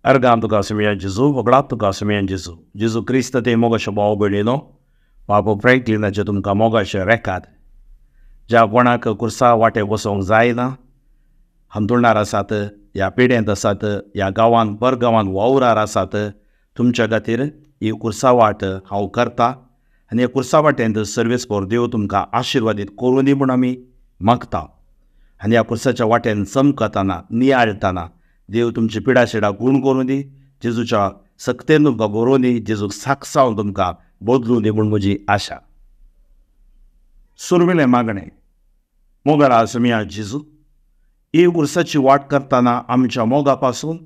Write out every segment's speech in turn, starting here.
अर्गां तुका सुमया जेजू, वगडात तुका सुमया जेजू. जेजू क्रिस्त ते मोगाशे भाव भयणीनो, बाबू फ्रँकलिनाचें तुमकां मोगाशें रेकाद. ज्या कोणाक कुर्सा वाटे वचोंक जायना, हांतुळणार आसात, ह्या पिड्यांत आसात, ह्या गांवांत परगांवांत वावरार आसात, तुमच्या खातीर ही कुर्सा वाट हांव करता आनी ह्या कुर्सा वाटेंत सर्वेस्पोर देव तुमकां आशिर्वादीत करूं दी म्हूण आमी मागता. आनी ह्या कुर्साच्या वाटेन चमकतना नियाळटना देव तुमची पिडाशिडा गूण करूं दी, जेजूच्या सक्तेन तुमकां बरोवं दी, जेजूक साक्षाव तुमकां बदलूं दी म्हूण म्हजी आशा. सुरवेलें मागणें. मोगाळा सुमया जेजू, ही कुर्साची वाट करतना आमच्या मोगा पासून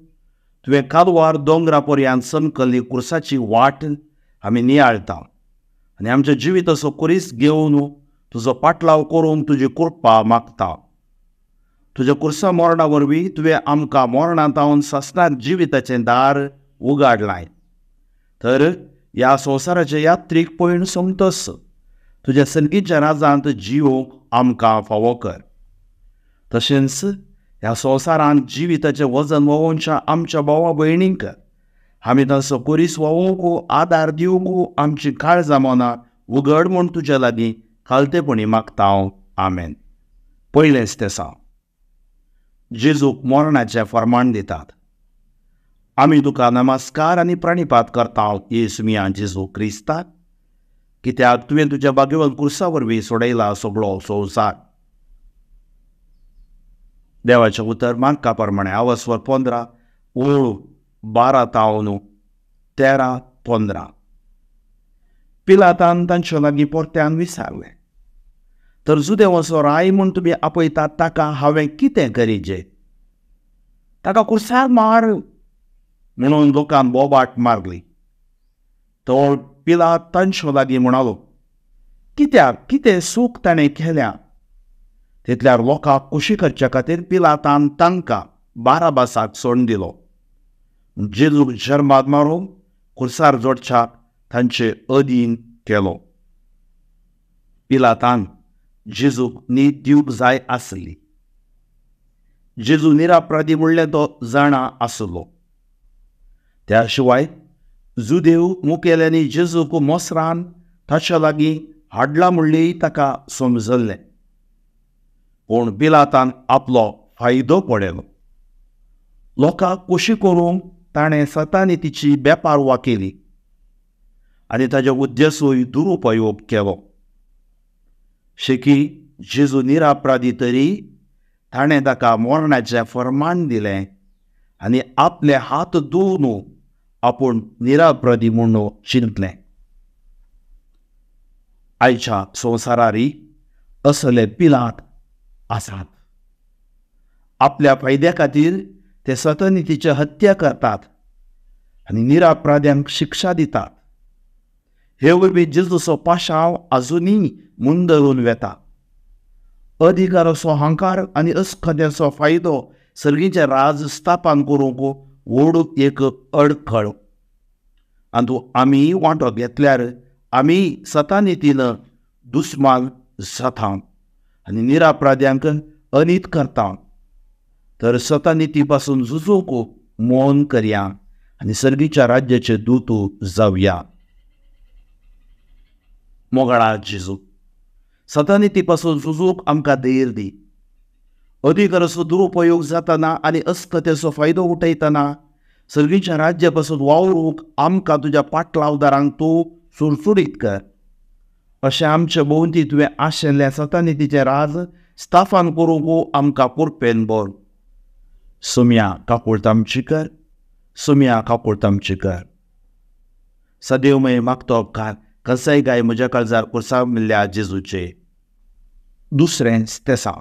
तुवें कालवार दोंगरा पर्यंत चमकल्ली कुर्साची वाट आमी नियाळता आनी आमच्या जिविताचो कुरीस घेवन तुजो पाटलाव करूंक तुजी कृपा मागता. तुज्या कुर्सा मरणा वरवीं तुवें आमकां मरणांत हांव सासणाक जिविताचें दार उगाडलां. तर ह्या संवसाराचे यात्रीक पयण सोमतस तुज्या संगीच्या राजांत जिवोवंक आमकां फावो कर. तशेंच ह्या संवसारांत जिविताचें वजन व्होवोवच्या आमच्या भावा भयणींक आमी तांचो कुरीस व्होवोवंक आदार दिवंक आमची काळजां मनां उगड म्हूण तुज्या लागीं खालतेपणी मागता हांव. आमेन. पयलेंच तेसांव. जेजूक मरणाचें फर्माण दितात. आमी तुका नमस्कार आनी प्रणिपात करता येसू मिया जेजू क्रिस्ता, कित्याक तुवें तुज्या भाग्यवंत कुर्सा वरवीं सोडयला सगळो संवसार. देवाचें उतर मार्का प्रमाणें आवस्वर 15 ओळ 12 तावन 13 15. पिलातान तांचे लागीं परत्यान विचारलें, तर जुदेवाचो राय म्हूण तुमी आपयतात ताका हांवें कितें करीजे? ताका कुर्सार मार म्हणून लोकान बोबाट मारली. तो पिलात तांचे लागीं म्हणालो, कित्याक कितें सूख ताणें केल्या? तितल्यार लोकांक खोशी करच्या खातीर पिलातान तांकां बाराबासाक सोडून दिलो. जेजूक जर्माद मारून कुर्सार जोडच्याक तांचे अधीन केलो. पिलातान जेजूक नीत दिवंक जाय आसली. जेजू निरापराधी म्हणलें तो जाणा आसलो. त्या शिवाय जुदेव मुखेल्यांनी जेजूक मोसरान ताच्या लागीं हाडला म्हणलें ताका समजल्लें. पूण पिलातान आपलो फायदो पळयलो. लोकांक खोशी करूंक ताणें सतानी तिची बेपारवा केली आनी ताजे उद्देशूय दुरुपयोग केलो. शेकी जेजू निरापराधी तरी ताणें ताका मरणाचें फर्मान दिलें आनी आपले हात धुवन आपूण निरापराधी म्हूण चिंतलें. आयच्या संवसारारी असले पिलात आसात. आपल्या फायद्या खातीर ते सतनितीची हत्या करतात आनी निरापराध्यांक शिक्षा दितात. हे वरवीं जेजूचो पाशांव आजुनूय मुंदरून वेता. अधिकाराचो हंकार आनी अस्खद्याचो फायदो सर्गीचें राज स्थापन करूंक व्हड एक अडखळ. आनी आमी वांटो घेतल्यार आमी सतानितीन दुस्मान जाता आनी निरापराध्यांक अनीत करता. तर सतानिती पासून झुजूंक मौन करया आनी सर्गीच्या राज्याचे दूत जावया. मोगाळा जेजू, सतानिती पासून झुजूंक आमकां धैर्य दी. अधिकाराचो दुरुपयोग जातना आनी अस्कतेचो फायदो उठयतना सर्गीच्या राज्या पासून वावरूंक आमकां तुज्या पाटलावदारांक तूं सुरसुरीत कर. अशें आमचे भोंवती तुवें आशिल्ल्या सतानितीचें राज स्थापन करूंक आमकां कुरपेन भर. सुमया काकुळट आमची कर, सुमया काकुळट आमची कर. सदैवमय मागतो उपकार कसाय गाय म्हज्या काळजार कुर्सा मिल्ल्या जेजूचे. दुसरें तेसांव.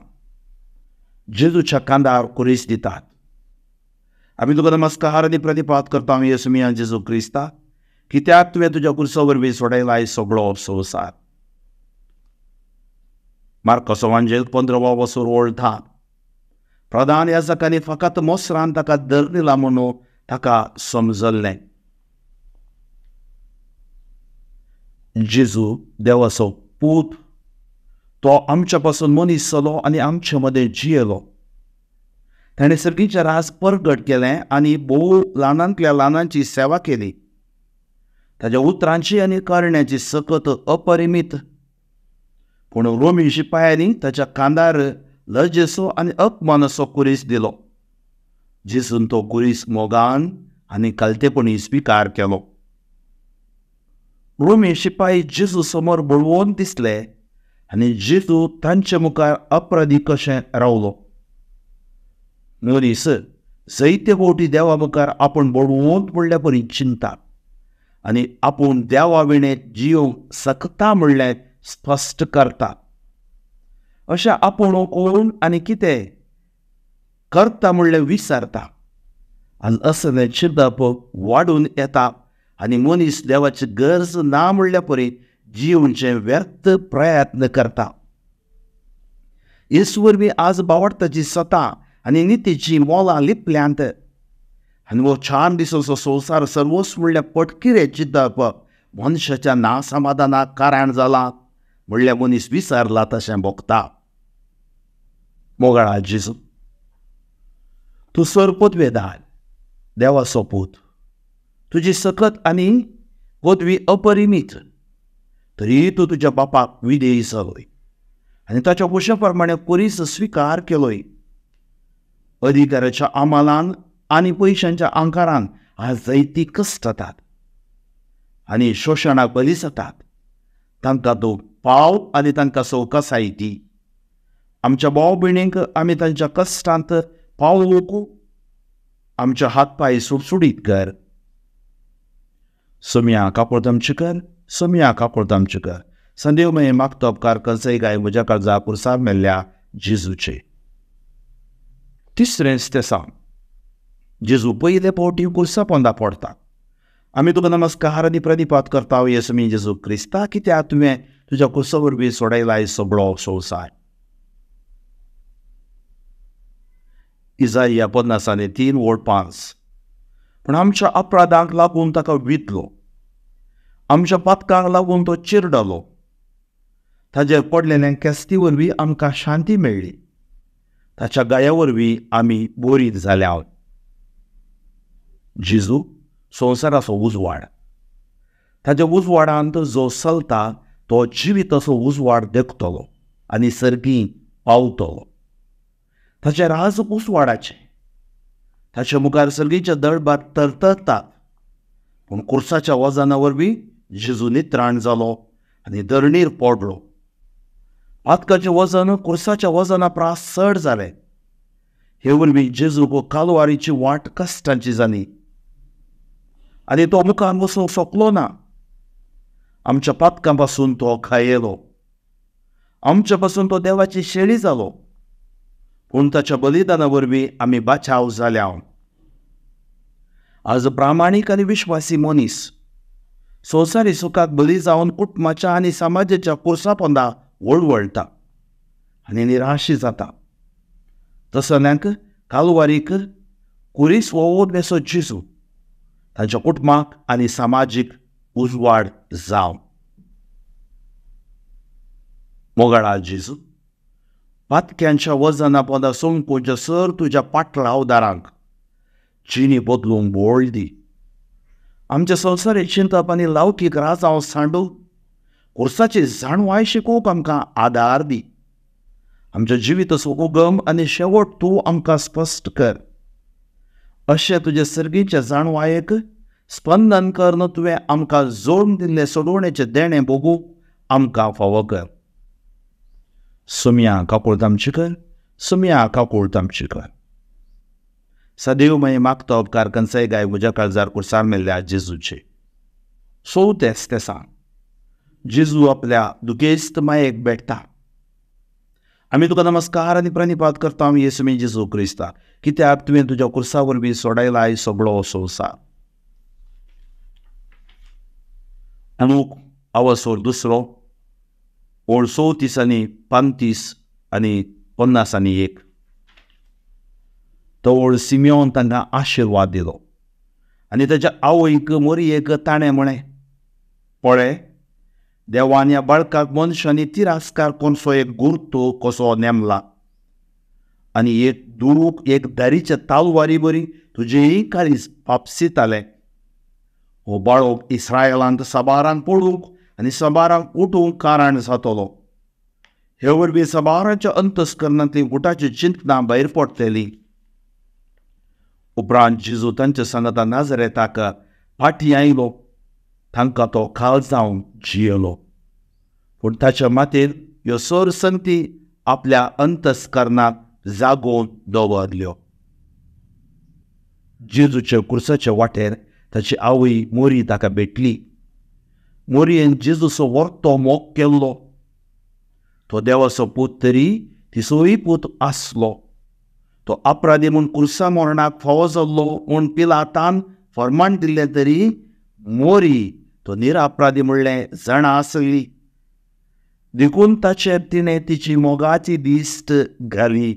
जेजूच्या कांदार कुरीस दितात. आमी तुका नमस्कार आनी प्रतिपात करता येसू मिया जेजू क्रिस्ता, कित्याक तुवें तुज्या कुर्सा वरवीं सोडयलाय सगळो संवसार. मार्कोसो वांजेल 15 वसोर ओळ 10. प्रधान याजकांनी फकत मोसरान ताका धरला म्हणून ताका समजल्लें. जेजू देवाचो पूत, तो आमच्या पासून मनीस जालो आनी आमचे मदें जियेलो. ताणें सर्गीचें राज परगट केलें आनी भोव ल्हानांतल्या ल्हानांची सेवा केली. ताज्या उतरांची आनी करण्याची सकत अपरिमीत. पूण रोमी शिपायांनी ताच्या कांदार लजेचो आनी अपमानाचो कुरीस दिलो. जेजून तो कुरीस मोगान आनी कालतेपणी स्विकार केलो. रोमी शिपाई जेजू समोर बळवंत दिसले आनी जेजू तांचे मुखार अपराधी कशें रावलो. मनीस जायते फावटी देवा मुखार आपूण बळवंत म्हणल्या परी चिंता आनी आपूण देवा विणें जियोंक शकता म्हणलें स्पश्ट करता. अशें आपूण कोण आनी कितें करता म्हणलें विसरता आनी असलें चिंतप वाडून येता आनी मनीस देवाची गरज ना म्हणल्या परी जिवनचे व्यर्थ प्रयत्न करता. येसू वरवीं आज बावडताची सता आनी नितीची मोलां लिपल्यांत आनी हो छान दिसोचो संवसार सर्वस्व म्हणल्यार पटकिरें चिंतप मनशाच्या नासमाधानाक कारण जालां म्हणल्यार मनीस विसरला तशें भोगता. मोगाळा जेजू, तूं सर पदवेदार देवाचो पूत, तुजी सकत आनी पदवी अपरिमीत, तरी तूं तुज्या बापाक विधेयी जालोय आनी ताच्या कुशा प्रमाणे कुरीस स्विकार केलोय. अधिकाराच्या अमलान आनी पयशांच्या अंकारान आज जायती कश्टतात आनी शोशणाक बली जातात. तांकां तूं पाव आनी तांकां सवकासाय दी. आमच्या भाव भयणींक आमी तांच्या कश्टांत पावोवंक आमच्या हात पांय सुडसुडीत कर. सोम्या कापोड आमचें कर, सोम्या कापोड आमचें कर. संदेवमय मागतो उपकार करचेय गाय म्हज्या काळजा पुरसार मेल्ल्या जेजूचे. तिसरें तेसांव, जेजू पयले फावटी कुर्सा पोंदा पडटा. आमी तुका नमस्कार आनी प्रणिपात करता येसमी जेजू क्रिस्ता, कित्याक तुवें तुज्या कुर्सा वरवीं सोडयलाय सगळो संवसार. इजाया 53:5. पूण आमच्या अपराधांक लागून ताका वितलो, आमच्या पातकांक लागून तो चिरडलो. ताजेर पडलेल्या केस्ती वरवीं आमकां शांती मेळ्ळी, ताच्या गाया वरवीं आमी बोरीत जाल्या. जेजू संवसाराचो उजवाड, ताच्या उजवाडांत जो चलता तो जिविताचो उजवाड देखतलो आनी सर्गी पावतलो. ताचें राज उजवाडाचें, ताच्या मुखार सर्गीचे दळबार तरतरतात. पूण कुर्साच्या वजना वरवीं जेजू नित्राण जालो आनी धरणीर पडलो. पातकाचें वजन कुर्साच्या वजना प्रास चड जालें. हे वरवीं जेजूक कालवारीची वाट कश्टांची जाली आनी तो मुखार वचूंक शकलो ना. आमच्या पातकां पासून तो खायलो, आमच्या पासून तो देवाची शेळी जालो. पूण ताच्या बलिदाना वरवीं आमी बाचाव जाल्या. आज प्रामाणीक आनी विश्वासी मनीस संवसारी सुखाक बली जावन कुटुंबाच्या आनी समाजाच्या कुर्सा पोंदा वळवळटा आनी निराशी जाता. तसल्यांक कालवारीक कुरीस वोवसो जेजू तांच्या कुटुंबाक आनी समाजीक उजवाड जावं. मोगाळा जेजू, पातक्यांच्या वजना पोंदा सोंपूच्या सर तुज्या पाटलावदारांक जिणी बदलूंक बोळ दी. आमच्या संवसारीक चिंतप आनी लौकीक राजांव सांडू कुर्साची जाणवाय शिकोवंक आमकां आदार दी. आमच्या जिविताचो उगम आनी शेवट तूं आमकां स्पश्ट कर. अशें तुजे सर्गीच्या जाणवायेक स्पंदन करून तुवें आमकां जोडून दिल्लें सोडवणेचें देणें भोगूंक आमकां फावो कर. सोम्या काकुळट आमची कर, सोम्या काकुळट आमची कर. सदैव मागीर मागता उपकार कंसाय गाय म्हज्या काळजार कुर्सार मेल्ल्या जेजूचे. चवथें तेसांव, जेजू आपल्या दुखेस्त मायेक भेटता. आमी तुका नमस्कार आनी प्रणिपात करता येसमी जेजू क्रिस्ता, कित्याक तुवें तुज्या कुर्सा वरवीं सोडयलाय सगळो संवसार. अमूक अवसर दुसरो ओळ 34 आनी 35 आनी 50 आनी 1. तवळ सिमियोन तांकां आशिर्वाद दिलो आनी ताच्या आवयक मोरयेक ताणें म्हळें, पळय देवान ह्या बाळकाक मनशांनी तिरस्कार कोणसो एक गुर्तो कसो नेमला आनी एक दूख एक दारीच्या तालवारी बरी तुजेंय काळीज फापसितालें. हो बाळोक इस्रायलांत साबारांक पडूंक आनी साबारांक उठूंक कारण जातलो. हे वरवीं साबारांच्या अंतस्करणांतली गुटाची चिंतनां भायर पडटली. उपरांत जेजू तांच्या सांगाता नाजरेताक फाटीं आयलो. तांकां तो खाल जावन जियेलो. पूण ताच्या मातेर ह्यो सर संगती आपल्या अंतस्करणाक जागोवन दवरल्यो. जेजूच्या कुर्साच्या वाटेर ताची आवय मोरी ताका भेटली. मोरयेन जेजूचो वर्तो मोग केल्लो. तो देवाचो पूत तरी तिचोय पूत आसलो. तो अपराधी म्हूण कुर्सा मरणाक फावो जाल्लो म्हूण पिलातान फर्मान दिल्लें तरी मोरी तो निरअपराधी म्हणलें जाणा आसली. देखून ताचेर तिणें तिची मोगाची दिश्ट घाली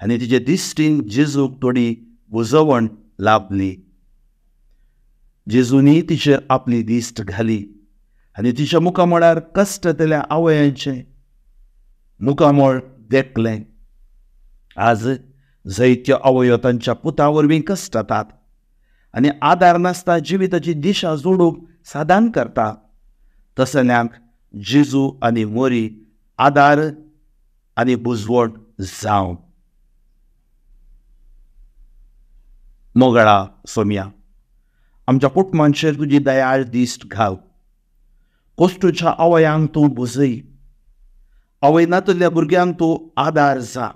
आनी तिचे दिश्टीन जेजूक थोडी बुजवण लाभली. जेजूनी तिचेर आपली दिश्ट घाली आनी तिच्या मुखामळार कश्टतल्या आवयांचें मुखामळ देखलें. आज जायत्यो आवयो तांच्या पुता वरवीं कश्टतात आनी आदार नासता जिविताची दिशा जोडूंक साधन करता. तसल्यांक जेजू आनी मोरी आदार आनी बुजवण जावं. मोगळा सोम्या, आमच्या कुटुंबांचेर तुजी दयाळ दिश्ट घाल. कोश्टूच्या आवयांक तूं बुजय. आवय नातल्या भुरग्यांक तूं आदार जा.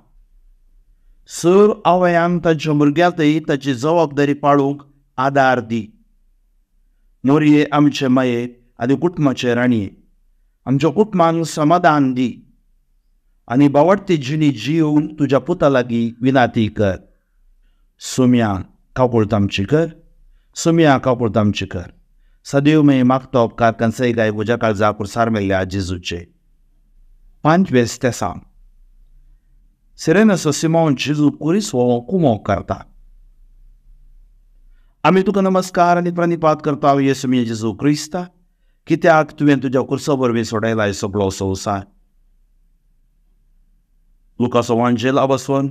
सर आवयांक तांच्या भुरग्यांतय ताची जबाबदारी पाळूंक आदार दी. मोरये आमचे माये आनी कुटुंबाचे राणये, आमच्या कुटुंबांक समाधान दी आनी बावडती जिणी जिवन तुज्या पुता लागीं विनाती कर. सोम्या काकुळट आमची कर. सोम्या काकुळट आमची कर. सदैव मे मागतो उपकार कंसय गाय म्हज्या काळजा कुर्सार मेल्ल्या जेजूचे. पांचवें तेसांव. सिरेनाचो सिमोन जेजू कुरीस हो कुमोक करता. आमी तुका नमस्कार आनी प्रणिपात करता येसू जेजू क्रिस्ता, कित्याक तुवें तुज्या कुर्सा वरवीं सोडयला सगळो संवसार. लुकाचो वांजेल आवासवन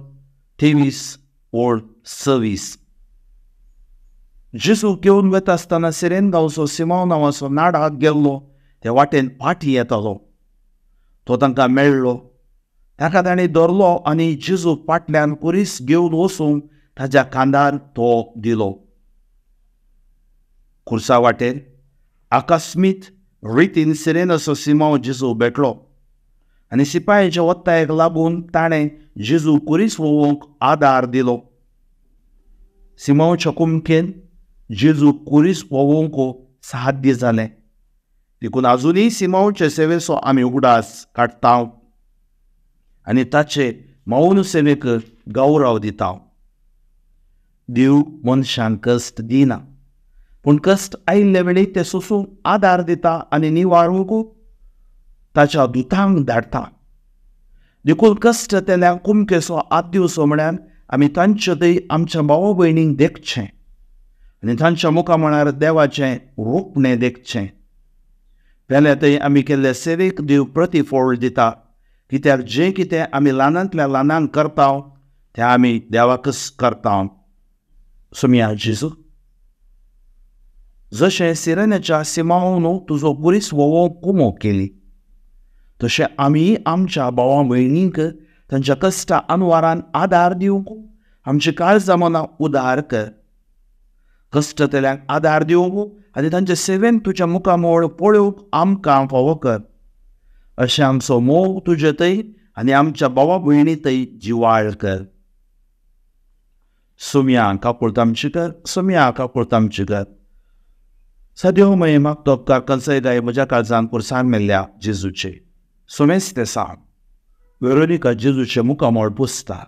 23:26. जेजू घेवन वता आसतना सिरेन गांवचो सिमांव नांवाचो नाडाक गेल्लो ते वाटेन फाटीं येतालो. तो तांकां मेळ्ळो. ताका ताणें धरलो आनी जेजू फाटल्यान कुरीस घेवन वचूंक ताज्या खांदार तो दिलो. कुर्सा वाटेर आकस्मीत रितीन सिरेनाचो सिमांव जेजू भेटलो आनी शिपायाच्या वत्तायेक लागून ताणें जेजू कुरीस व्होवंक आदार दिलो. सिमांवच्या कुमकेन जेजू कुरीस व्होवंक साध्य जालें. देखून आजुनूय सिमांवचे सेवेचो आमी उगडास काडटा आनी ताचे मौन सेवेक गौरव दिता. देव मनशांक कश्ट दिना, पूण कश्ट आयिल्ले वेळी ते सोसूंक आदार दिता आनी निवारूंक ताच्या दुतांक धाडटा. देखून कश्ट तेल्या कुमकेचो आद दिवचो म्हळ्यार आमी तांचे थंय आमच्या भाव भयणींक देखचें आनी तांच्या मुखामळार देवाचें रोपणें देखचें. पेल्या थंय आमी केल्ले सेवेक देव प्रतिफळ दिता, कित्याक जें कितें आमी ल्हानांतल्या ल्हानांक करता तें आमी देवाकच करता. सोम्या जेजू, जशें सिरेनाच्या सिमांवन तुजो कुरीस व्होवोंक कुमोक केली तशें आमी आमच्या भावा भयणींक तांच्या कश्टा अनवारान आदार दिवंक आमची काळजां मनां उदार कर. कश्टतल्यांक आदार दिवंक आनी तांचे सेवेन तुज्या मुखामळ पळोवंक आमकां फावो कर. अशें आमचो मोग तुजे थंय आनी आमच्या भावा भयणी थंय जिवाळ कर. सोम्या काकुळट आमची कर. सोम्या काकुळट आमची कर. सदैव मये मागतो उपकार कंसय गाय म्हज्या काळजान कुर्सान मेल्ल्या जेजूचे. सोमेस ते सांग. वेरोनिका जेजूचे मुखामळ पुसता.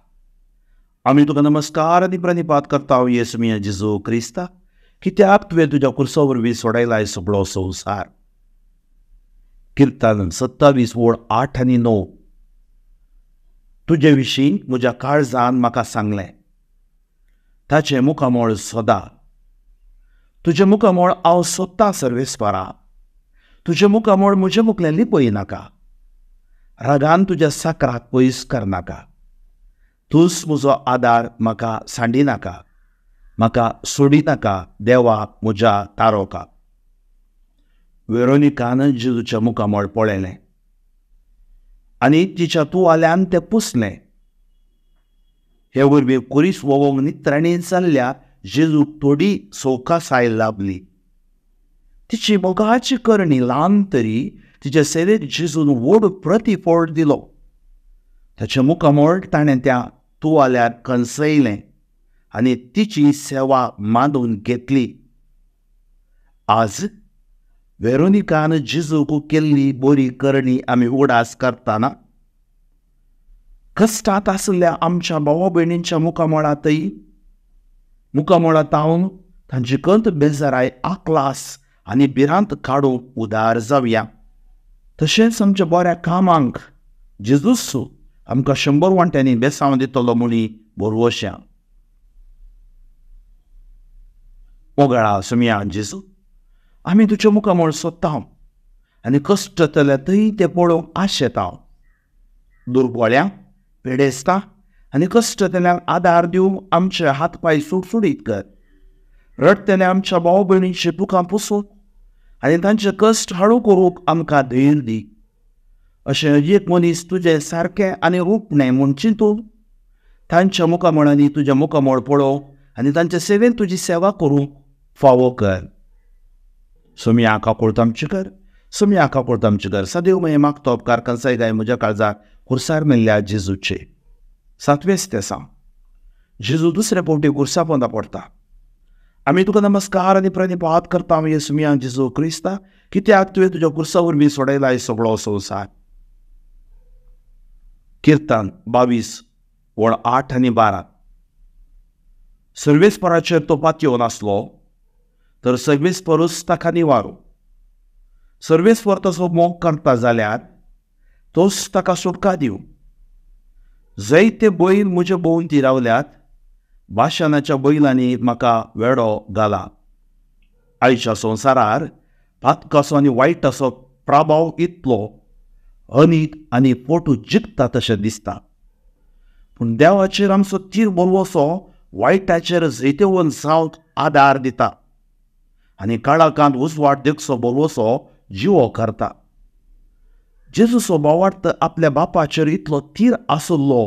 आमी तुका नमस्कार आनी प्रणिपात करता येसू जेजू क्रिस्ता, कित्याक तुवें तुज्या कुर्सा वरवीं सोडयलाय सगळो संवसार. किर्तन 27:8 आनी 9. तुजे विशीं म्हज्या काळजान म्हाका सांगलें, ताचें मुखामळ सोदा. तुजें मुखामळ हांव सोदतां सर्वेस्परा, तुजें मुखामळ म्हजें मुखलें लिपय नाका. रागान तुज्या साकराक पयस करनाका. तूंच म्हजो आदार, म्हाका सांडी नाका, म्हाका सोडी नाका देवा म्हज्या तारोका. वेरोनिकान जेजूच्या मुखामळ पळयलें आनी तिच्या तुवाल्यान तें पुसलें. हे वरवीं कुरीस वोवंक नित्राणेन जाल्ल्या जेजूक थोडी सवकासाय लाभली. तिची मोगाची करणी ल्हान तरी तिचे सेवेक जेजून व्हड प्रतिफळ दिलो. ताचें मुखामळ ताणें त्या तुवाल्यार कणसयलें आनी तिची सेवा मानून घेतली. आज वेरोनिकान जेजूक केल्ली बरी करणी आमी उगडास करतना कश्टांत आशिल्ल्या आमच्या भावा भयणींच्या मुखामळांतय मुखामळा तावन तांची कंत बेजाराय आकलास आनी भिरांत काडूंक उदार जावया. तशेंच आमच्या बऱ्या कामांक जेजूस आमकां 100 वांट्यांनी बेसांव दितलो म्हणी बरवश्या. मोगाळा सुमया जेजू, आमी तुज्या मुखामळ सोदता आनी कश्ट जातले थंय तें पळोवंक आशेता. दुर्बोळ्या पेडेस्ता आनी कश्ट जातल्यांक आदार दिवंक आमचे हात पांय सुटसुटीत कर. रडटले आमच्या भाव भयणींची दुकां पुसूंक आनी तांचे कश्ट हाडू करूंक आमकां धैर्य दी. अशें एक मनीस तुजें सारकें आनी रुपणें म्हूण चिंतून तांच्या मुखामळांनी तुजें मुखामळ पळोवंक आनी तांचे सेवेन तुजी सेवा करूंक फावो कर. सोमया काकुळट आमची कर, सोमया काकुळट आमची कर. सदैव मये मागतो उपकार कंसाय गाय म्हज्या काळजाक खुर्सार मेल्ल्या जेजूचे. सातवेंच तेसांव. जेजू दुसऱ्या फावटी खुर्सा पोंदा पडटा. आमी तुका नमस्कार आनी प्रणिपात करता हे सुमया जेजू क्रिस्ता, कित्याक तुवें तुज्या खुर्सा वरवीं सोडयला सगळो संवसार. किर्तन 22 वळ 8 आनी 12. सर्वेस्पराचेर तो पातयेवन आसलो तर सर्वेस्परूच ताका निवारो. सर्वेस्पर तसो मोग करता जाल्यार तोच ताका सुटका दिवं. जैते बैल म्हजे भोंवती रावल्यात, भाशणाच्या बैलांनी म्हाका वेडो घाला. आयच्या संवसारार पातकाचो आनी वायटाचो प्रभाव इतलो अनीत आनी फोटो जिखता तशें दिसता, पूण देवाचेर आमचो तीर बरवसो वायटाचेर जैतेवन जावंक आदार दिता आनी काळाकांत उजवाड देखचो बरवसो जिवो करता. जेजूचो भावार्थ आपल्या बापाचेर इतलो तीर आसलो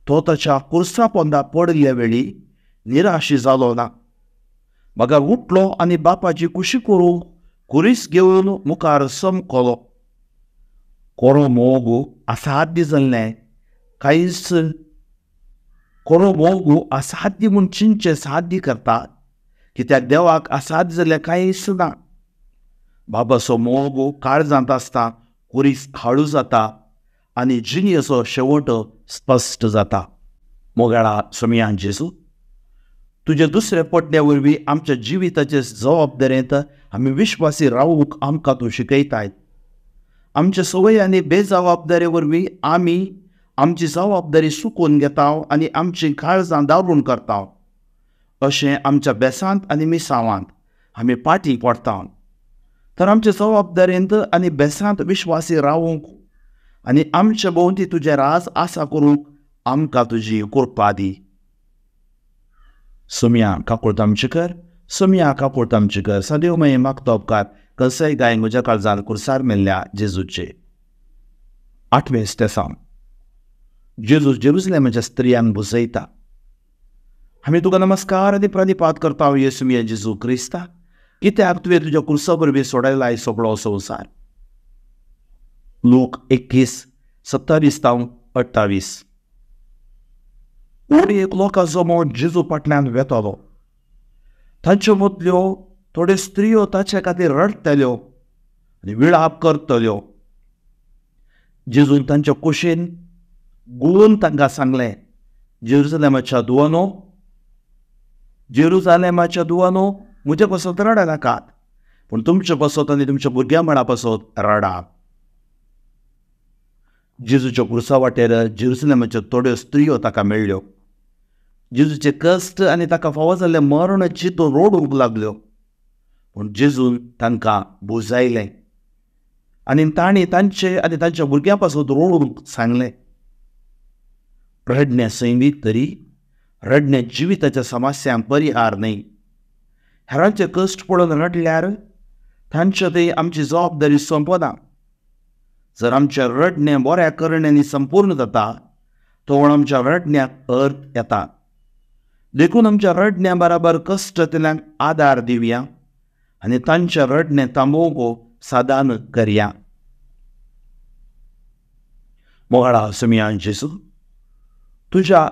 तो ताच्या कुर्सा पोंदा पडिल्ल्या वेळी निराशी जालो ना, मगर उठलो आनी बापाची कुशी करूंक कुरीस घेवन मुखार समकलो. कोरो मोग असाध्य जाल्लें कांयच, कोरो मोग असाध्य म्हूण चिंतचें साध्य करता, कित्याक देवाक असाध्य जाल्लें कांयच ना. बाबाचो मोग काळजांत आसता कुरीस हाळू जाता आनी जिणेचो शेवट स्पश्ट जाता. मोगाळा सोमया जेजू, तुजे दुसरे पडण्या वरवीं आमच्या जिविताचे जबाबदारेंत आमी विश्वासी रावूंक आमकां तूं शिकयताय. आमचे संवय आनी बेजबाबदारे वरवीं आमी आमची जबाबदारी चुकोवन घेता आनी आमची काळजां दारून करता. अशें आमच्या बेसांत आनी मिसावांत आमी पाटी पडटा. तर आमचे जबाबदारेंत आनी बेसांत विश्वासी रावूंक आनी आमचे भोंवती तुजें राज आसा करूंक आमकां तुजी कृपा दी. सोमया काकुळट आमची कर, सोमया काकुळट आमची कर. सदैव मये मागतो उपकार कसय गाय म्हज्या काळजान कुर्सार मेल्ल्या जेजूचे. आठवें तेसांव. जेजू जेरुजलेमाच्या स्त्रियांक भुजयता. आमी तुका नमस्कार आनी प्रणिपात करता हे सुमया जेजू क्रिस्ता, कित्याक तुवें तुज्या कुर्सा वरवीं सोडयला सगळो संवसार. लोक 21 27 28. ओड एक लोकांचो जमो जेजू फाटल्यान वेतालो. तांच्यो मदल्यो थोड्यो स्त्रियो ताचे खातीर रडटल्यो आनी विळाप करतल्यो. जेजून तांच्या कुशीन गुळून तांकां सांगलें, जेरुजलेमाच्या धुवानो, जेरुजलेमाच्या धुवानो, म्हजे पासत रडनाकात, पूण तुमचे पासत आनी तुमच्या भुरग्यां मळा पासत रडात. जेजूच्या कुर्सा वाटेर जेरुजलेमाच्यो थोड्यो स्त्रियो ताका मेळ्ळ्यो. जेजूचे कश्ट आनी ताका फावो जाल्लें मरण चिंतून रडूंक लागल्यो, पूण जेजून तांकां बुजायलें आनी तांणी तांचे आनी तांच्या भुरग्यां पासून रडूंक सांगलें. रडणें सैमीक तरी रडणें जिविताच्या समस्यांक परिहार न्हय. हेरांचे कश्ट पळोवन रडल्यार तांचे थंय आमची जबाबदारी सोंपना. जर आमचें रडणें बऱ्या करण्यांनी संपूर्ण जाता तो आमच्या रडण्याक अर्थ येता. देखून आमच्या रडण्या बराबर कश्टतल्यांक आदार दिवया आनी तांचें रडणें थांबोवंक सादान करया. मोगाळा समिया जेजू, तुज्या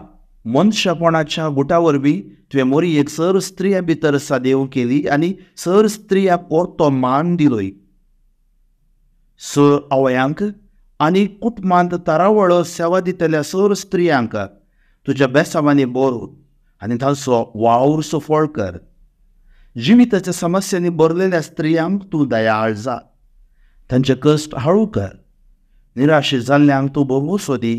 मनशापणाच्या गुटा वरवीं तुवें मोरयेक सर स्त्रिया भितर सादेव केली आनी सर स्त्रिया परतो मान दिलोय. सर आवयांक आनी कुटुंबांत तारावळ सेवा दितल्या सर स्त्रियांक तुज्या बेसावांनी बरो आनी तांचो वावर सफळ कर. जिविताच्या समस्यांनी भरलेल्या स्त्रियांक तूं दयाळ जा, तांचे कश्ट हळू कर. निराशे जाल्ल्यांक तूं भरवंसो दी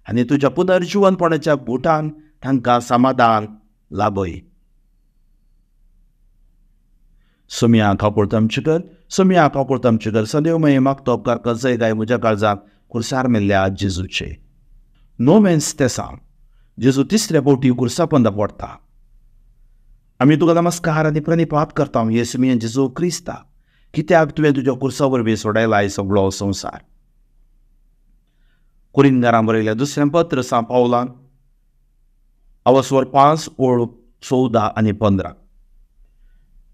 आनी तुज्या पुनर्जिवनपणाच्या बुटान तांकां समाधान लाभय. सोम्या कापोळता आमचे कर, सोम्या कापोळता आमचे कर, सदैव मागतो उपकार कसय गाय म्हज्या काळजाक कुर्सार मेल्ल्या जेजूचे. नोवेंस तेसांव जेजू तिसऱ्या फावटी कुर्सा पंदा पडटा. आमी तुका नमस्कार आनी प्रणिपात करता येसुमिया जेजू क्रिस्ता, कित्याक तुवें तुज्या कुर्सा वरवीं सोडयला सगळो संवसार. कुरिंदरां बरयल्या दुसरें पत्र सां पावलान अवस्वर 5 ओळ 14 आनी 15.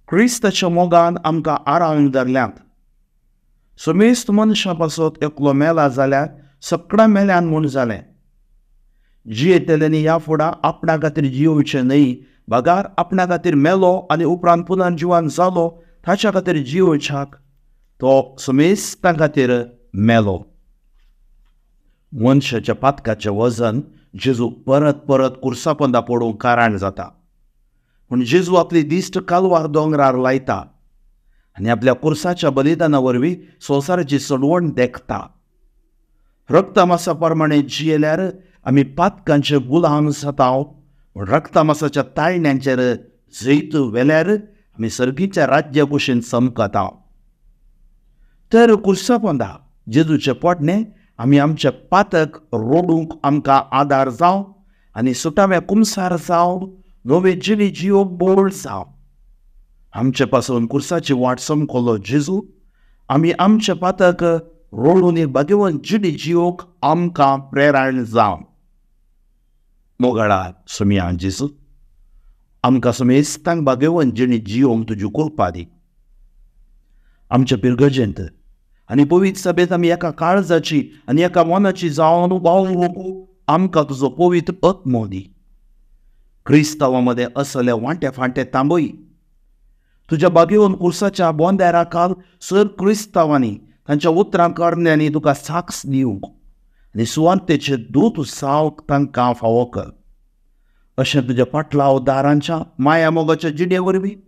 क्रिस्ताच्या मोगान आमकां आरावन धरल्यात. समेस्त मनशां पासत एकलो मेला जाल्यार सगळ्या मेल्यान म्हूण जालें. जियेतल्यांनी ह्या फुडां आपणा खातीर जियोवचें न्हय, बगार आपणा खातीर मेलो आनी उपरांत पुनर्जिवन जालो ताच्या खातीर जियोवच्याक तो समेस्तां खातीर मेलो. मनशाच्या पातकाचें वजन जेजू परत परत कुर्सापंदा पडूंक कारण जाता. पूण जेजू आपली दिश्ट कालवार दोंगरार लायता आनी आपल्या कुर्साच्या बलिदाना वरवीं संवसाराची सोडवण देखता. रक्तमासा प्रमाणे जियेल्यार आमी पातकांचे गुलाम जाता, पूण रक्तमासाच्या ताळण्यांचेर जैत व्हेल्यार आमी सर्गीच्या राज्या कुशीन चमकता. तर कुर्सापोंदा जेजूचें पोटणें आमी आमचे पातक रोडूंक आमकां आदार जावं आनी सुटाव्या कुमसार जावं, नवे जिणी जियो बोळ जावं. आमचे पासून कुर्साची वाट समकलो जेजू, आमी आमचे पातक रोडून बागेवन जिणी जियोक आमकां प्रेरण जावं. मोगाळा सोमिया जेजू, आमकां समेस्तांक बागेवन जिणी जियोंक तुजी कृपा दी. आमच्या पिरगजेंत आनी पवित्र सभेंत आमी एका काळजाची आनी एका मनाची जावन वावरूंक आमकां तुजो पवित्र आत्मो दी. क्रिस्तांवा मदें असले वांटे फांटे तांबय. तुज्या बागेवन कुर्साच्या बोंदेरा काल सर क्रिस्तांवांनी तांच्या उतरां करण्यांनी तुका साक्ष दिवंक आनी सुवार्तेचे दूत जावंक तांकां फावो कर. अशें तुज्या पाटलाव दारांच्या माया मोगाच्या जिणे वरवीं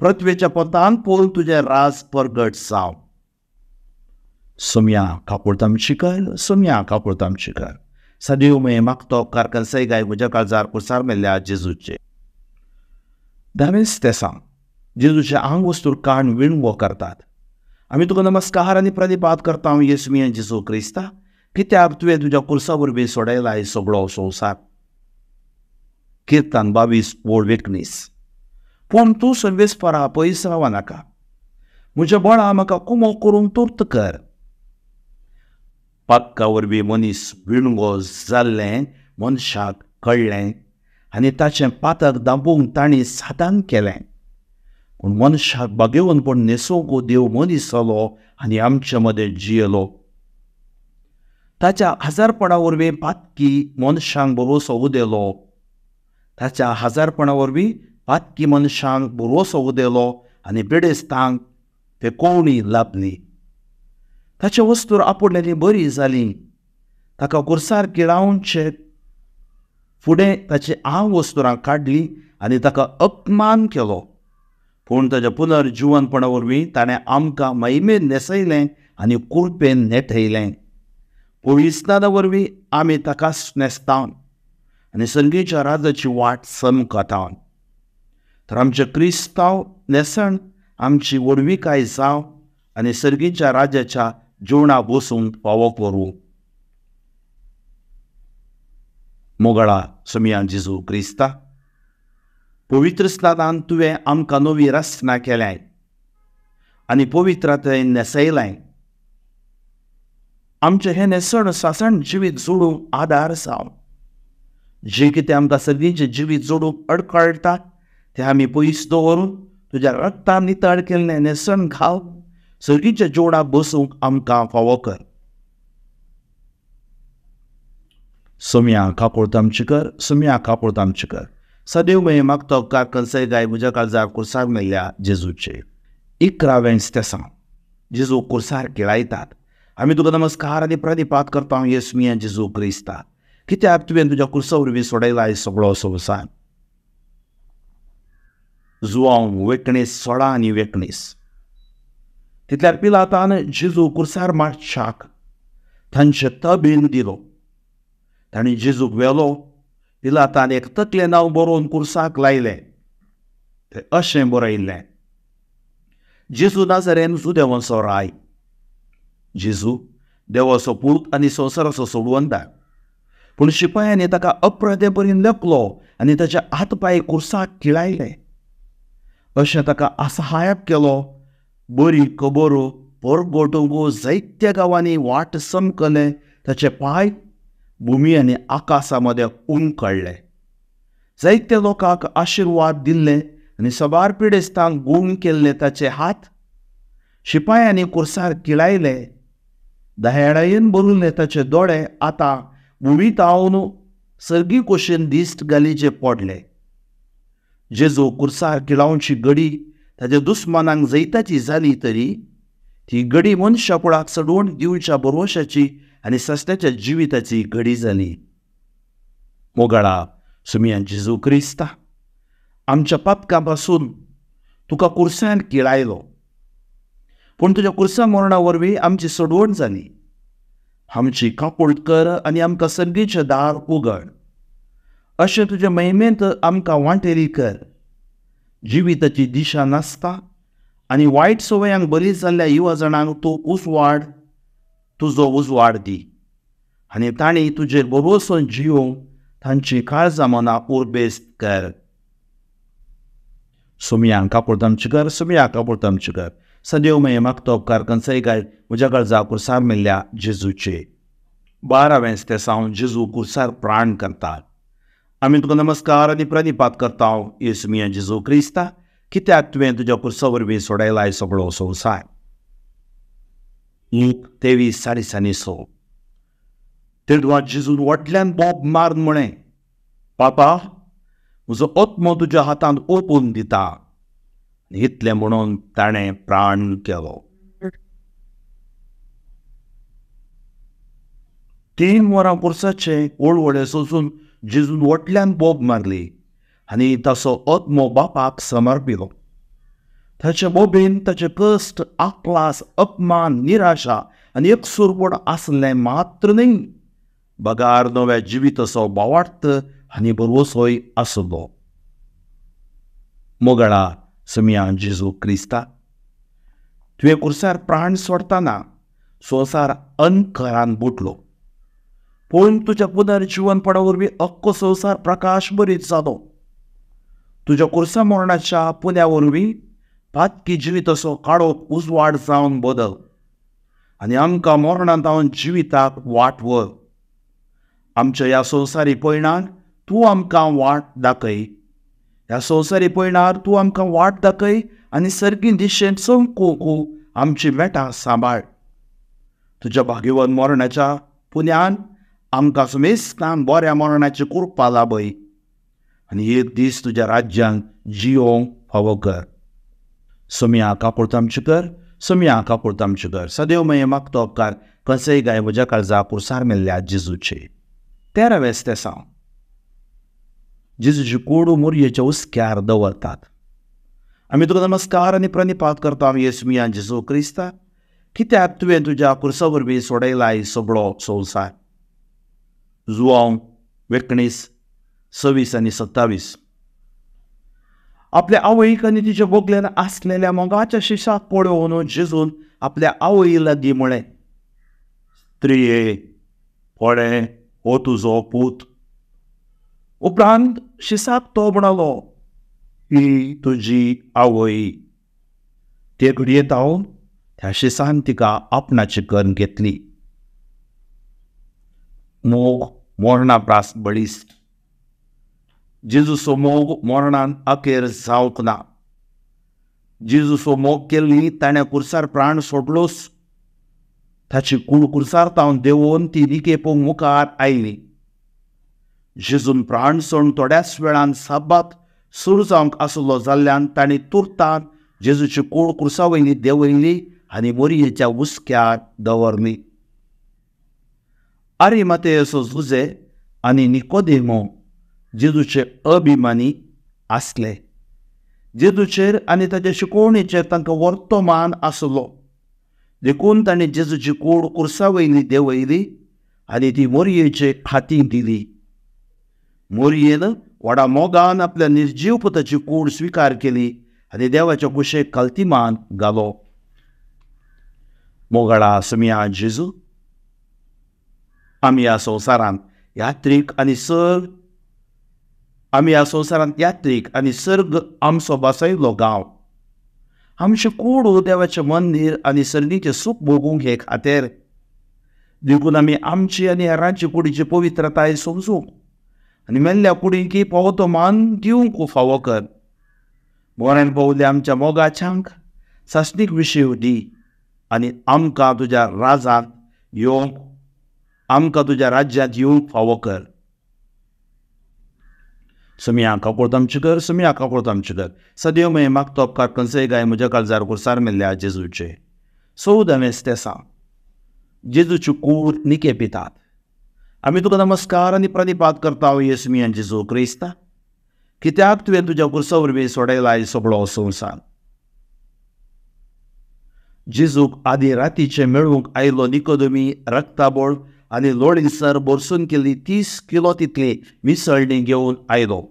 पृथ्वेच्या पोतान पळोवन तुजें राज परगट जावं. सोम्या कापोळता आमची कर, सोम्या कापोळता आमची कर, सदैव मे मागतो उपकार कसय गाय म्हज्या काळजार कुर्सार मेल्ल्या जेजूचे. धावेंच तेसांव जेजूचे आंग वस्तूर काण विणवो करतात. आमी तुका नमस्कार आनी प्रणिपात करता येसुमिया जेजू क्रिस्ता, कित्याक तुवें तुज्या कुर्सा वरवीं सोडयला सगळो संवसार. किर्तन 22 ओळ 19. पूण तूं सर्वेस्परा पयस राव नाका, म्हज्या बळा म्हाका कुमो करूंक तुर्त कर. पातका वरवीं मनीस विणगो जाल्लें मनशाक कळ्ळें आनी ताचें पातक दांपूंक तांणी साधन केलें. पूण मनशाक बागेवनपण न्हेसोवंक देव मनीस जालो आनी आमचे मदें जियेलो. ताच्या हजारपणा वरवीं पातकी मनशांक भरवंसो उदेलो. ताच्या हजारपणा वरवीं पातकी मनशांक भरवंसो उदेलो आनी पिडेस्तांक फेकोवणी लाभली. ताचे वस्तूर आपुडलेली बरी जाली. ताका कुर्सार किळावचे फुडें ताची आंग वस्तुरां काडली आनी ताका अपमान केलो. पूण ताच्या पुनर्जिवनपणा वरवीं ताणें आमकां महिमेन न्हेसयलें आनी कुरपेन नेठयलें. पवित्रस्नाना वरवीं आमी ताका न्हेसता आनी संगीच्या राजाची वाट चमकता. तर आमचें क्रिस्तांव न्हेसण आमची व्हडविकाय जावं आनी सर्गीच्या राजाच्या जेवणा बसूंक फावो करूं. मोगळा सोमया जेजू क्रिस्ता, पवित्र स्नानान तुवें आमकां नवी रचना केल्याय आनी पवित्रतायेन न्हेसयलाय. आमचें हें न्हेसण सासण जिवीत जोडूंक आदार जावं. जें कितें आमकां सगळींचें जिवीत जोडूंक अडकळटा तें आमी पयस दवरून तुज्या रक्तान नितळ केल्लें न्हेसण घाल सगळींच्या जेवणाक बसूंक आमकां फावो कर. सोमया कापोळत आमची कर, सोमया कापोळत आमची कर. सदैव मये मागतो उपकार कंसय गाय म्हज्या काळजार कुर्सार मेळ्ळ्या जेजूचे. 11वें तेसांव. जेजू कुर्सार केळायतात. आमी तुका नमस्कार आनी प्रणिपात करता येसमिया जेजू क्रिस्ता, कित्याक तुवें तुज्या कुर्सा वरवीं सोडयलाय सगळो संवसार. जुवांव 19 16 आनी 19. तितल्यार पिलातान जेजू कुर्सार मारच्याक तांचे तबेन दिलो. तांणी जेजूक व्हेलो. पिलातान एक तकलें नांव बरोवन कुर्साक लायलें. तें अशें बरयल्लें, जेजू नाजरेन जुदेवांचो राय. जेजू देवाचो पूत आनी संवसाराचो सोडवंदार. पूण शिपायांनी ताका अपराधे परीन लेखलो आनी ताचे हात पांय कुर्साक खिळायले. अशें ताका असहायक केलो. बरी खबर परगटूंक जायत्या गांवांनी वाट समकले. ताचे पांय भुमी आनी आकाशा मदें उमकळ्ळे. जायत्या लोकांक आशिर्वाद दिल्ले आनी सबार पिडेस्तांक गूण केल्ले ताचे हात शिपायांनी कुर्सार किळायले. दयाळायेन भरिल्ले ताचे दोळे आतां भुमी तावन सर्गी कुशीन दिश्ट घालीचे पडले. जेजू कुर्सार किळावची घडी ताच्या दुस्मानांक जैताची जाली तरी ती घडी मनशाकुळाक चडवण दिवच्या भरवशाची आनी सस्त्याच्या जिविताची घडी जाली. मोगाळा सुमिया जेजू क्रिस्ता, आमच्या पातकां पासून तुका कुर्सान किळायलो, पूण तुज्या कुर्सा मरणा वरवीं आमची सोडवण जाली. आमची काकूळट कर आनी आमकां सर्गीचें दार उगड. अशें तुजे महिमेंत आमकां वांटेरी कर. जिविताची दिशा नासता आनी वायट संवयांक बरी जाल्ल्या युवा जाणांक तूं उजवाड, तुजो उजवाड दी आनी तांणी तुजेर भरवंसो जियोवंक तांची काळजां मनां उर्बेस्त कर. सोमया कापोळत आमची कर, सोमया कापोळत आमची कर. सदैव मये मागतो उपकार कंसय गाय म्हज्या काळजा कुर्सार मेल्ल्या जेजूचे. 12वें तेसांव. जेजू कुर्सार प्राण करतात. आमी तुका नमस्कार आनी प्रणिपात करता येसमिया जेजू क्रिस्ता, कित्याक तुवें तुज्या कुर्सा वरवीं सोडयलाय सगळो संवसार. लूक 23 6.5. तेदवा जेजून व्हडल्यान बोब मारून म्हळें, पापा, म्हजो आत्मो तुज्या हातांत ओंपून दिता. इतलें म्हणून ताणें प्राण केलो. 3 वरां पुरसाचे वळवळे सोसून जेजून व्हडल्यान बोब मारली आनी ताचो आत्मो बापाक समर्पिलो. ताचे बोबेन ताचे कश्ट, आकलास, अपमान, निराशा आनी एकसूरपण आसलें मात्र न्हय, बगार नव्या जिविताचो भावार्थ आनी भरवसोय आसलो. मोगाळा समिया जेजू क्रिस्ता, तुवें कुर्सार प्राण सोडतना संवसार अंधकारान बुडलो, पूण तुज्या पुनर्जिवनपणा वरवीं अख्खो संवसार प्रकाश बरीत जालो. तुज्या कुर्सा मरणाच्या पुण्या वरवीं पातकी जिविताचो काळोख उजवाड जावन बदल आनी आमकां मरणांत जिविताक वाट व्हर. आमच्या ह्या संवसारी पयणान तूं आमकां वाट दाखय. ह्या संवसारी पयणार तूं आमकां वाट दाखय आनी सर्गी दिशेन चमकूंक आमची मेटां सांबाळ. तुज्या भाग्यवान मरणाच्या पुण्यान आमकां सुमेस्तान बऱ्या मरणाची कृपा लाभय आनी एक दीस तुज्या राज्यान जियोवंक फावो कर. सोमया कापोळत आमची कर, सोमया कापोळत आमची कर. सदैव मये मागतो उपकार कंसय गाय म्हज्या काळजा कुर्सार मेल्ल्या जेजूचे. 13वें तेसांव. जेजूची कोडू मोरयेच्या हुस्क्यार दवरतात. आमी तुका नमस्कार आनी प्रणिपात करता येसमिया जेजू क्रिस्ता, कित्याक तुवें तुज्या कुर्सा वरवीं सोडयलाय सगळो संवसार. जुवांव 19 26 आनी 27. आपल्या आवयक आनी तिच्या बोगल्यान आसलेल्या मोगाच्या शिशाक पळोवन जेजून आपल्या आवय लागीं म्हळें, स्त्रिये, पळय हो तुजो पूत. उपरांत शिसाक तो म्हणालो, ही तुजी आवय. ते घडये तावन त्या शिसान तिका आपणाची करून घेतली. मोग मरणा प्रास बळिश्ट. जेजूचो मोग मरणान अखेर जावंक ना. जेजूचो मोग केल्ली ताणें कुर्सार प्राण सोडलोच. ताची कूड कुर्सार तावन देंवोवन ती निकेपूंक मुखार आयली. जेजून प्राण सोडून थोड्याच वेळान साबात सुरू जावंक आसलो जाल्ल्यान तांणी तुर्तान जेजूची कूड कुर्सा वयली देंवयली आनी मोरयेच्या हुस्क्यार दवरली. आरिमाथेयाचो जुजे आनी निकोदेमो जेजूचे अभिमानी आसले. जेजूचेर आनी ताच्या शिकोवणेचेर तांकां वर्तो मान आसलो. देखून तांणी जेजूची कूड कुर्सा वयली देंवयली आनी ती मोरयेचे हातीं दिली. मोरयेन व्हडा मोगान आपल्या निर्जीव पुताची कूड स्विकार केली आनी देवाच्या कुशेक कल्तिमान घालो. मोगाळा समिया जेजू, आमी ह्या संवसारांत यात्रीक आनी सर्ग, आमी ह्या संवसारांत यात्रीक आनी सर्ग आमचो बसयलो गांव. आमचें कूड देवाचें मंदीर आनी सर्गीचें सूख भोगूंक हे खातीर. देखून आमी आमची आनी हेरांची कुडीची पवित्रताय समजूंक आनी मेल्ल्या कुडींकी फावो तो मान दिवंक फावो कर. मरण पावल्या आमच्या मोगाच्यांक सासणीक विशय दी आनी आमकां तुज्या राजांत येवंक, आमकां तुज्या राज्यांत येवंक फावो कर. समिया कापोळत आमचें कर, समिया कापोळत आमचें कर. सदैव मय मागतो उपकार खंयचेय गाय म्हज्या काळजार कुर्सार मेल्ल्या जेजूचे. 14वें स्तेसांव. जेजूची कूड निके पितात. आमी तुका नमस्कार आनी प्रणिपात करता येसमिया जेजू क्रिस्ता, कित्याक तुवें तुज्या कुर्सा वरवीं सोडयलाय सगळो संवसार. जेजूक आदी रातीचें मेळूंक आयलो निकोदमी रक्ताबोळ आनी लोळीसर भरसून केल्ली 30 किलो तितली मिसळणी घेवन आयलो.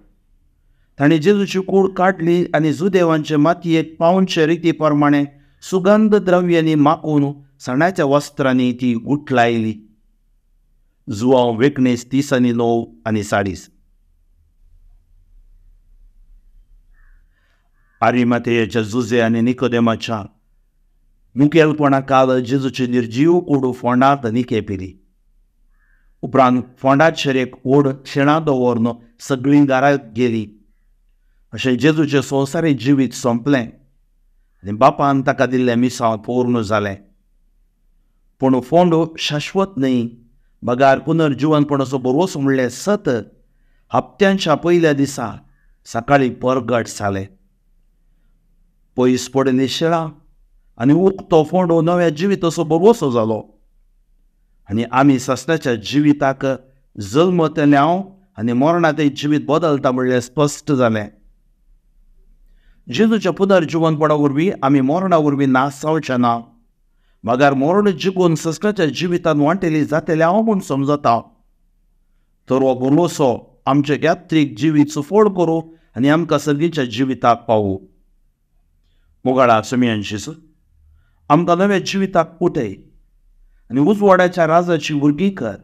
ताणें जेजूची कूड काडली आनी जुदेवांचे मातयेक पावनचे रिती प्रमाणे सुगंध द्रव्यांनी माखून सणाच्या वस्त्रांनी ती गुठलायली. जुवांव 19 30 आनी 9 आनी 40. आरिमाथेयाच्या जुजे आनी निकोदेमाच्या मुखेलपणा काल जेजूची निर्जीव कूड फोंडांत निके पिली. उपरांत फोंडाचेर एक व्हड शेणां दवरून सगळीं घरा गेलीं. अशें जेजूचें संवसारी जिवीत सोंपलें आनी बापान ताका दिल्लें मिसांव पूर्ण जालें. पूण फोंड शाश्वत न्हय, बगार पुनर्जिवनपणाचो भरवंसो म्हणलें सत हप्त्यांच्या पयल्या दिसा सकाळीं परगट जालें. पयस पडिल्ली शेळां आनी उक्तो फोंडो नव्या जिविताचो भरवंसो जालो आनी आमी सासणाच्या जिविताक जल्मतले हांव आनी मरणांत जिवीत बदलता म्हणलें स्पश्ट जालें. जेजूच्या पुनर्जिवनपणा वरवीं आमी मरणा वरवीं नाश जावचें ना, मगर मरण जिखून सासणाच्या जिवितांत वांटेली जातले हांव म्हूण समजता. तर हो भरवंसो आमचें यात्रीक जिवीत सुफळ करूं आनी आमकां सर्गीच्या जिविताक पावूं. मोगाळा समियांशी आमकां नव्या जिविताक उठय आनी उजवाडाच्या राजाची भुरगीं कर.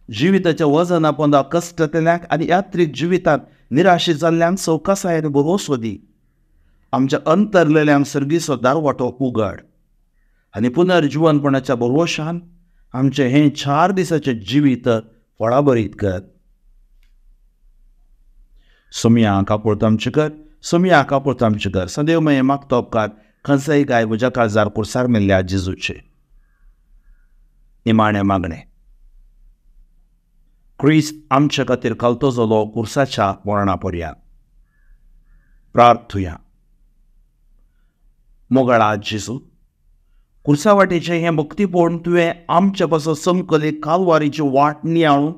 जिविताच्या वजना पोंदा कश्टतल्यांक आनी यात्रीक जिवितांत निराशी जाल्ल्यांक सवकासायेन भरवंसो दी. आमच्या अंतरलेल्यांक सर्गीचो दारवाटो उगड आनी पुनर्जिवनपणाच्या भरवंशान आमचें हें 4 दिसाचें जिवीत फळाभरीत कर. सोमया कापोळत आमचें कर, सोमया कापोळत आमचें कर. सदैव मय मागतो उपकार खंयचेय गाय म्हज्या काळजार कुर्सार मेल्ल्या जेजूचे. निमाणें मागणें. क्रिस्त आमचे खातीर खालतो जालो कुर्साच्या मरणा पर्यंत. प्रार्थुया. मोगाळा जेजू, कुर्सा वाटेचें हें भक्तीपण तुवें आमचे पासून समकली कालवारीची वाट नियाळून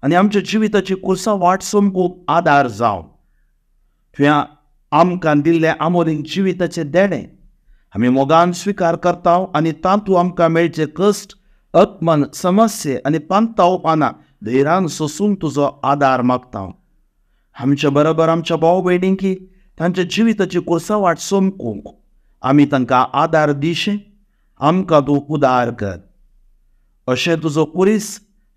आनी आमच्या जिविताची कुर्सा वाट समकूंक आदार जावं. तुवें आमकां दिल्लें आमोलीक जिविताचें देणें आमी मोगान स्विकार करता आनी तातूंत आमकां मेळचे कश्ट, अपमान, समस्ये आनी पांतावपाना धैर्यान सोसून तुजो आदार मागता. आमच्या बरोबर आमच्या भाव भयणींकी तांच्या जिविताची कुर्सा वाट समकूंक आमी तांकां आदार दिशें आमकां तूं उदार कर. अशें तुजो कुरीस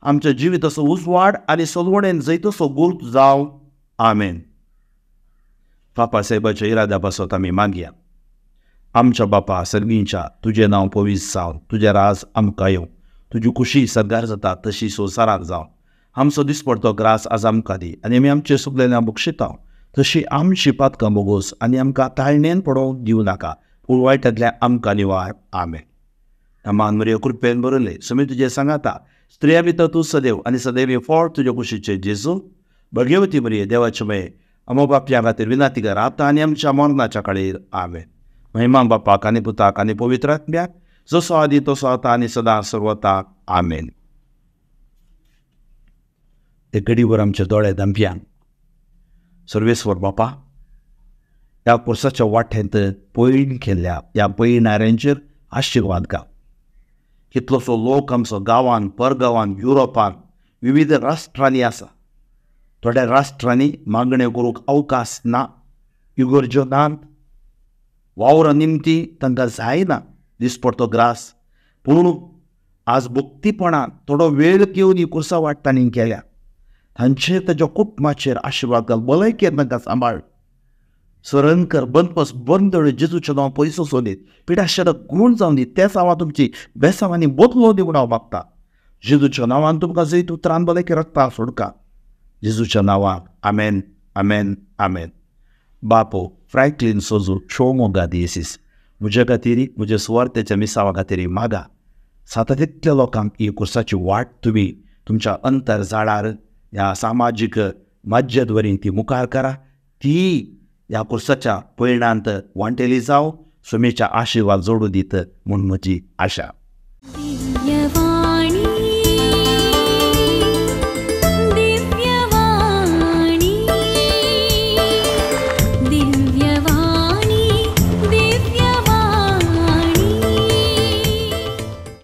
आमच्या जिविताचो उजवाड आनी सलवणेन जैतसो गुर्त जावं. आमेन. बापा साहेबाच्या इराद्या पासत आमी मागया. आमच्या बापा सर्गींच्या, तुजें नांव पवित्र जावं, तुजें राज आमकां येवं, तुजी खुशी सर्गार जाता तशी संवसारांत जावं. आमचो दिसपडतो ग्रास आज आमकां दी आनी आमी आमचे सुकलेल्या बक्षिता तशी आमची पातकां बोगोस आनी आमकां ताळणेन पडोवंक दिवं नाका, पूण वायटांतल्या आमकां निवार. आमेन. मान मरिया कृपेन बरयलें, समी तुजें सांगाता, स्त्रिया भितर तूं सदैव आनी सदैव फळ तुज्या कुशीचें जेजू. भगवती मरिये देवाचे मये, आमो बापया खातीर विनाती कर आतां आनी आमच्या मरणाच्या काळीर. आमेन. महिमा बापाक आनी पुताक आनी पवित्र आत्म्याक, जसो आदी तसो आतां आनी सदां सर्वता. आमेन. ते घडीभर आमचे दोळे धांपया. सर्वेस्वर बापा, ह्या पुरसाच्या वाटेंत पयण केल्ल्या ह्या पयणाऱ्यांचेर आशिर्वाद घाल. कितलोसो लोक आमचो गांवान, परगांवान, युरोपान, विविध राष्ट्रांनी आसा. थोड्या राष्ट्रांनी मागण्यो करूंक अवकाश ना, इगर्ज्यो नात, वावरा निमती तांकां जायना दिसपडतो ग्रास. पूण आज भक्तीपणान थोडो वेळ घेवन ही कुर्सा वाट तांणी केल्या. तांचेर ताच्या कुटुंबाचेर आशिर्वाद घाल, भलायकेर तांकां सांबाळ, सरण कर, बंदपस बंदळ जेजूचें नांव पयसो सोदीत, पिडाशेर गूण जावन दी. तेच हांव तुमची बेसांवांनी बदलो दी म्हूण हांव मागता. जेजूच्या नांवान तुमकां जैत उतरान भलायकी रक्ता सोडका. जेजूच्या नांवान आमेन, आमेन, आमेन. बापो फ्रँकलीन सोजू शोमोगा दियेसीस म्हज्या खातीर, म्हज्या सुवार्थेच्या मिसावा खातीर मागा. साता तितल्या लोकांक ही कुर्साची वाट तुमी तुमच्या अंतर जाळार ह्या सामाजीक माध्यद्वारी ती मुखार करा. ती ह्या कुर्साच्या पयणांत वांटेली जावं, सुमेच्या आशिर्वाद जोडून दित म्हूण म्हजी आशा.